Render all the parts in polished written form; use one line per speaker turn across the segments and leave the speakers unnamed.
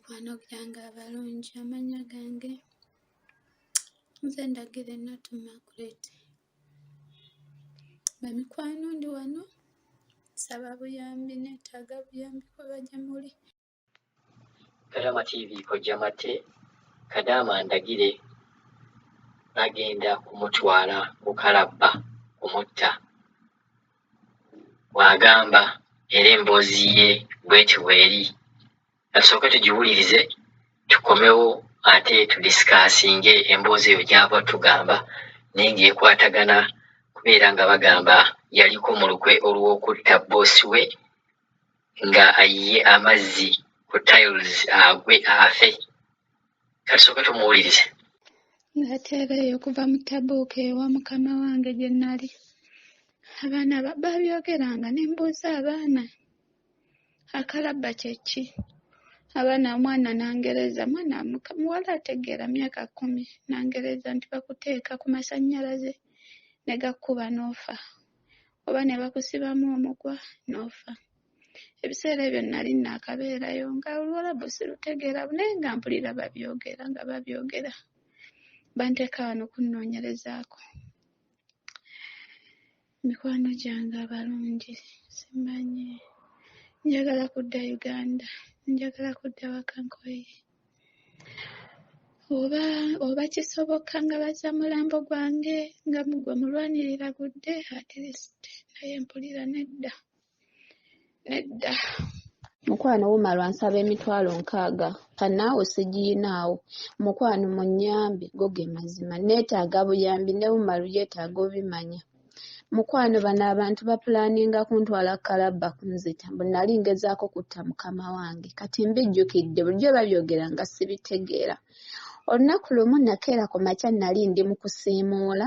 Mikwano gyange abalungi, amannya gange nze Ndagire Natu Margaret. Bamikwano ndi wano nsaba buyambi, neetaaga buyambi kuva gye muli.
Kadaama TV Kojja Matte, Kadaama Ndagire bagenda kumutwala ku kalabba kumutta bw'agamba era emboozi ye bweti bweri. Katusooke tugiwulirize tukomewo ate tudisikasinge emboozi eyo gy'ava tugamba naye ng'ekwatagana kubeera nga bagamba yaliko mu lukwe olw'okutta bboosi we nga ayiye amazzi ku tiles agwe afe. Katusooke tumuwulirize.
Nateera eyo okuva mu Tabuuka ewa mukama wange gye nnali. Abaana baabyogeranga ne mbuuza abaana akalabba kye ki? Abaana omwana n'angereza mwana muwala ategeera myaka 10 n'angereza nti bakuteeka ku masannyalaze ne gakkuba n'ofa oba ne bakusibamu omugwa n'ofa. Ebiseera ebyo nnali nnaakabeerayo nga Oluwalabu sirutegeera naye nga mpulira babyogera nga babyogera. Banteeka wano kunnoonyerezaako. Mikwano gyange abalungi simanyi njagala kudda Uganda, njagala kudda waka nkooye. Oba oba kisoboka nga bazza mulambo gwange nga gwe mulwanirira gudde at least naye mpulira nedda nedda.
Mukwano Umar ansaba 60,000 kanaawe sigiyinaawo. Mukwano munnyambe go ge mazima neetaaga buyambi ne Umar yeetaaga obimanya. Mukwano bano abantu bapulaaninga kuntwala Kalabba kunzita mbu nali ngezaako kutta mukama wange kati mbijjukidde bulijjo babyogera nga sibitegeera. Olunaku lumu nakeera ku makya nali ndi mu kusiimuula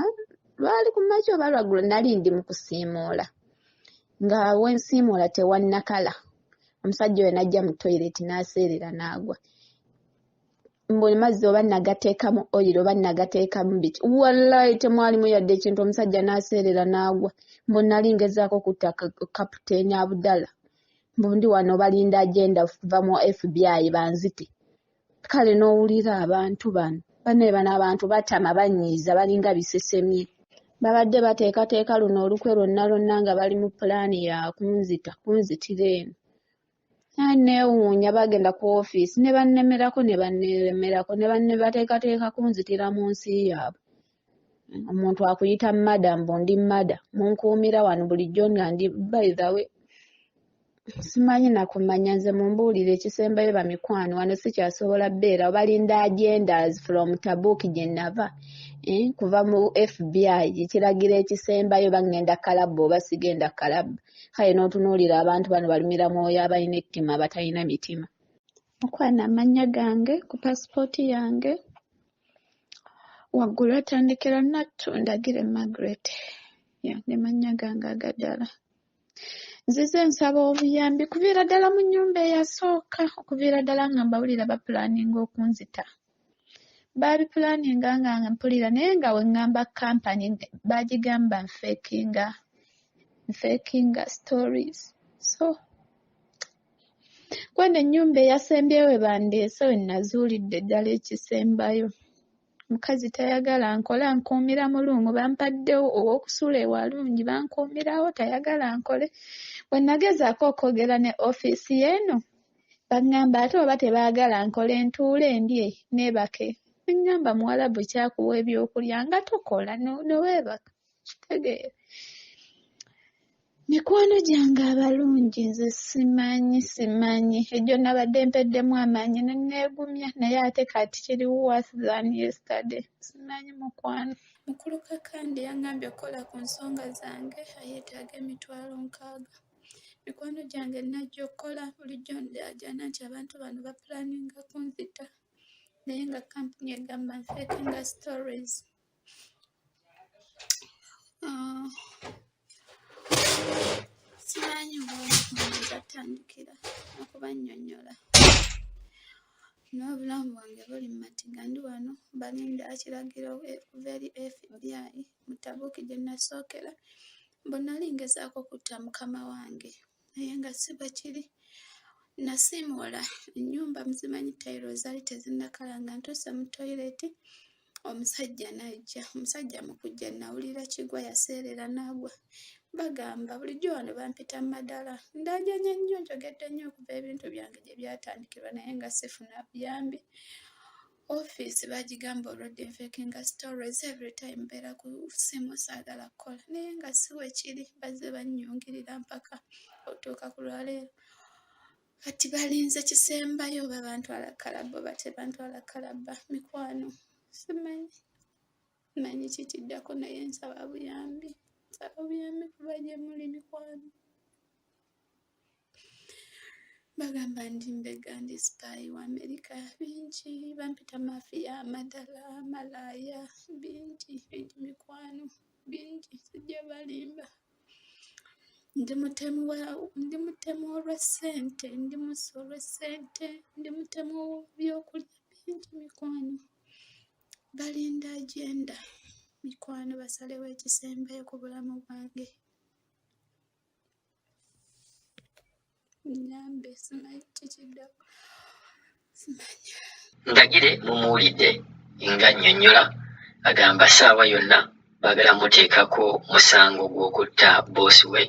lwali ku makya oba lwaggulo nali ndi mu kusiimuula nga wensiimuula tewannakala omusajja oyo n'ajja mu toyireti n'aseerera n'agwa. Mbu mazzi oba nagateekamu oyiro oba nagateekamu biki wallahi temwalimu yadde ekintu omusajja n'aseerera n'agwa mbu nali ngezaako kutta kaputeeni Abudala mbu ndi wano balinda agenda kuva mu FBI banzite kale n'owulira abantu bano bannaye bano abantu batama banyiiza balinga bisesemye babadde bateekateeka luno olukwe lwonna lwonna nga bali mu pulaani ya kunzita kunzitira eno. Naye neewuunya baagenda ku ofiisi ne bannemerako ne banneeremerako ne banne bateekateeka kunzitira mu nsi yaabwe. Omuntu akuyita mada mbu ndi mada munkuumira wano bulijjo nga ndi by the way simanyi na kumanya nze mumbuulire ekisembayo bamikwano wano sikyasobola bbeera balinda agendas from Tabuk gye nava kuva mu FBI ekiragiro ekisembayo bangenda Kalabba oba sigenda Kalabba. Kale n'otunuulira abantu bano balumira mwoyo abalina ettima abatalina mitima.
Mukwano amannya gange ku paasipooti yange waggulu atandikira Nattu Ndagire Margaret. Ya, ne mannya gange agaddala. Nzize nsaba obuyambi kuviira ddala mu nnyumba eyasooka okuviira ddala nga mbawulira bapulaaninga okunzita. Baabipulaaninga nga mpulira naye nga we ŋŋamba kampani baagigamba nfeekinga nfeekinga stories. So kweno ennyumba eyasembyeyo we bandeese we nazuulidde ddala ekisembayo. Omukazi tayagala nkole ankuumira mulungu bampadde ow'okusula ewalungi bankuumirawo tayagala nkole. Bwe nagezaako okwogera ne ofiisi y'eno baŋŋamba ate oba tebaagala nkole ntuule ndye neebake. Ne ŋŋamba Muwarabu kyakuwa ebyokulya nga tokola ne weebaka kitegeera. Mikwano gyange abalungi nze simanyi simanyi ejjo nabadde mpeddemu amaanyi ne neegumya naye ate kati kiri worse than yesterday simanyi mukwano. Mukulu Kakande yaŋŋambye okukola ku nsonga zange ayeetaaga 60,000. Mikwano gyange najja okukola bulijjo ndaajana nti abantu bano bapulaaninga kunzita naye nga kampuni egamba nfeekinga stories. Simanyi bw'oyinza tandikira okubannyonnyola. N'obulamu bwange buli mu matigga ndi wano balinda kiragiro okuva eri FBI mu Tabuuki gye nasookera mbu nali ngezaako kutta mukama wange naye nga si bwe kiri. Nasiimuula ennyumba, muzimanyi tayiro zaali tezinnakala, nga ntuuse mu toyireti omusajja n'ajja. Omusajja mu kujja nnawulira kigwa, yaseerera n'agwa. Bagamba bulijjo wano bampita Madala. Ndaajanye nnyo, njogedde nnyo okuva ebintu byange gye byatandikirwa naye nga sifuna buyambi. Ofiisi baagigamba already nfakinga stories every time mbeera ku ssimu saagala kukola naye nga si bwe kiri, bazze bannyungirira mpaka otuuka ku lwaleero. Kati balinze kisembayo oba bantwala Kalaba oba tebantwala Kalaba. Mikwano simanyi manyi kikiddako naye nsaba buyambi, nsaba buyambi kuva gye muli mikwano. Bagamba ndi mbega, ndi sipaayi wa Amerika, bingi bampita mafiya, madala, malaaya, bingi bingi mikwano bingi, sijja balimba. Ndi mutemu wa ndi mutemu olwa ssente, ndi musi olwa ssente, ndi mutemu w'ebyokulya bingi mikwano. Balinda agenda mikwano basalewo ekisembayo ku bulamu bwange. Nnyambe simanyi kikiddako simanyi.
Ndagire mumuwulidde nga nnyonnyola agamba ssaawa yonna baagala muteekako musango gw'okutta bboosi we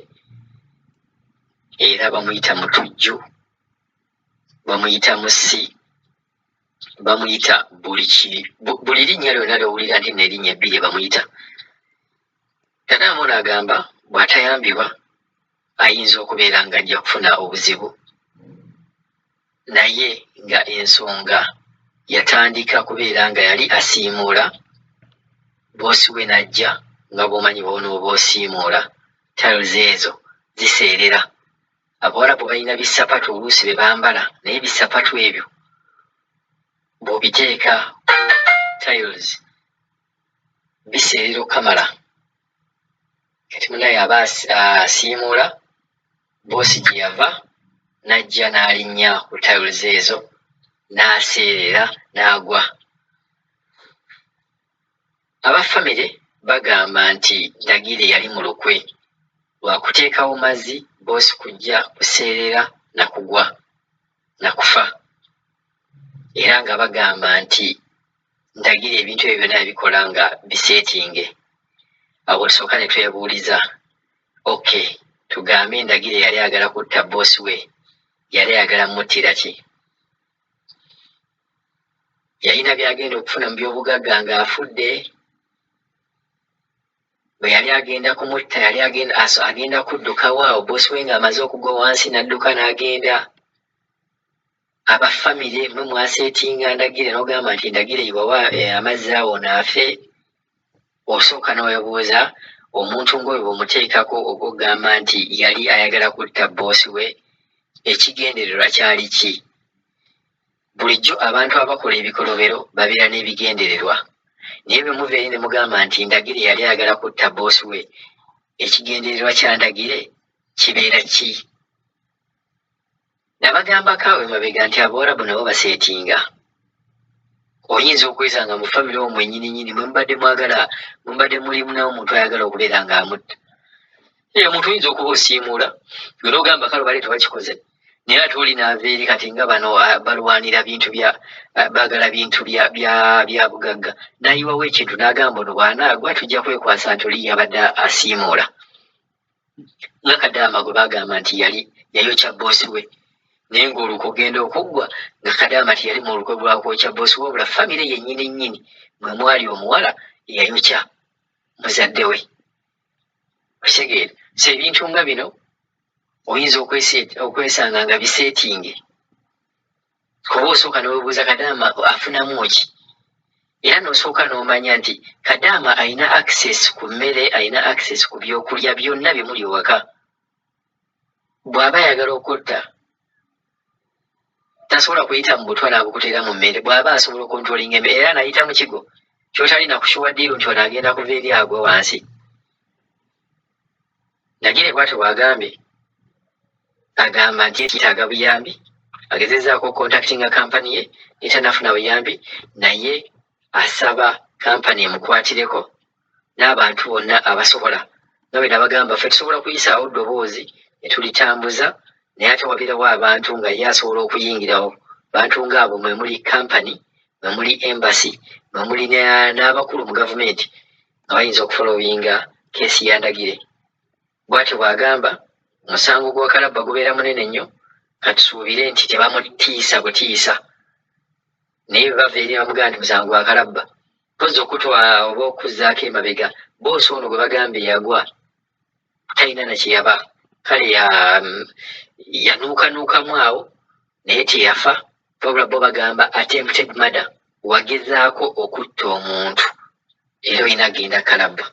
era bamuyita mutujju, bamuyita mussi, bamuyita buli ki buli linnya lyonna ly'owulira nti nno erinnya ebbi lye bamuyita. Kadaama ono agamba bw'atayambibwa ayinza okubeera ng'ajja kufuna obuzibu naye nga ensonga yatandika kubeera nga yali asiimuula boosi we n'ajja nga bw'omanyi bw'onooba osiimuula tiles ezo ziseerera. Abawarabu balina bisapatu oluusi bye bambala naye ebisapatu ebyo bw'obiteeka ku tiles biseerera okukamala. Kati munaye aba asiimuula boosi gye yava n'ajja n'alinnya ku tiles ezo n'aseerera n'agwa. Aba famire bagamba nti Ndagire yali mu lukwe lwa kuteekawo mazzi boosi kujja kuseerera na kugwa na kufa era nga bagamba nti Ndagire ebintu ebyo byonna yabikola nga biseetinge. Awo tusooka ne twebuuliza, okay tugambe Ndagire yali ayagala kutta bboosi we, yali ayagala mmuttira ki? Yalina by'agenda okufuna mu by'obugagga ng'afudde? Bwe yali agenda kumutta yali agenda, agenda kuddukawo awo bboosi we ng'amaze okugwa wansi n'adduka n'agenda? Aba famire mwe mwaseetinga Ndagire n'ogamba nti Ndagire yiwawo eh, amazzi awo naafe. Osooka n'owebuuza omuntu ng'oyo bw'omuteekako ogw'okugamba nti yali ayagala kutta bboosi we, ekigendererwa kyali ki? Bulijjo abantu abakola ebikolobero babeera n'ebigendererwa. Naye bwe muva eri ne mugamba nti Ndagire yali ayagala kutta bboosi we, ekigendererwa kya Ndagire kibeera ki? Nabagambako awo emabega nti Abawarabu nabo baseetinga. Oyinza okwesanga mu famire omwo mwennyini nnyini mwe mubadde mwagala mwe mubadde mulimu n'omuntu ayagala okubeera ng'amutta. Ee, omuntu oyinza okuba osiimuula gwe n'ogamba kale obadde tewakikoze naye ate oli n'ava eri kati nga bano balwanira bintu bya baagala bintu bya bya bya bugagga n'ayiwawo ekintu n'agamba ono bw'anaagwa tujja kwekwasa nti oli yabadde asiimuula. Nga Kadaama gwe baagamba nti yali yayokya bboosi we naye ng'olukwe ogenda okuggwa nga Kadaama teyali mu lukwe lwa kwokya bboosi we wabula famire yennyini nnyini mwe mwali omuwala eyayokya muzadde we. Okitegeera? So ebintu nga bino oyinza okwesanga nga biseetinge kuba osooka n'owebuuza Kadaama afunamu ki era n'osooka n'omanya nti Kadaama alina access ku mmere, alina access ku byokulya byonna bye muli ewaka. Bw'aba ayagala okutta tasobola kuyita mu butwa n'abukuteera mu mmere, bw'aba asobola okontrolinga emmere era n'ayita mu kigo ky'otali na kushuwa ddiiru nti ono agenda kuva eri agwe wansi. Ndagire bw'atyo bw'agambye. Agamba nti yeetaaga buyambi, agezezzaako okukontakitinga kampani ye naye tannafuna buyambi naye asaba kampani emukwatireko n'abantu bonna abasobola nga bwe nabagamba ffe tusobola kuyisaawo ddoboozi ne tulitambuza Naye ate wabeerawo abantu nga ye asobola okuyingirawo. Bantu ng'abo mwe muli kampani, mwe muli embassy, mwe muli n'abakulu mu gavumenti nga bayinza okufolowinga keesi ya Ndagire. Bw'atyo bw'agamba, omusango gwa Kalabba gubeera munene nnyo, katusuubire nti tebamutiisa butiisa. Naye bwe bava eri bamugamba nti musango gwa Kalabba. Mpozzi okutwala oba okuzzaako emabega, boosi ono gwe bagamba eyagwa talina na kye yaba. Kale yanuukanuukamu awo naye teyafa, wabula bo bagamba attempted murder, wagezaako okutta omuntu era olina kugenda Kalabba.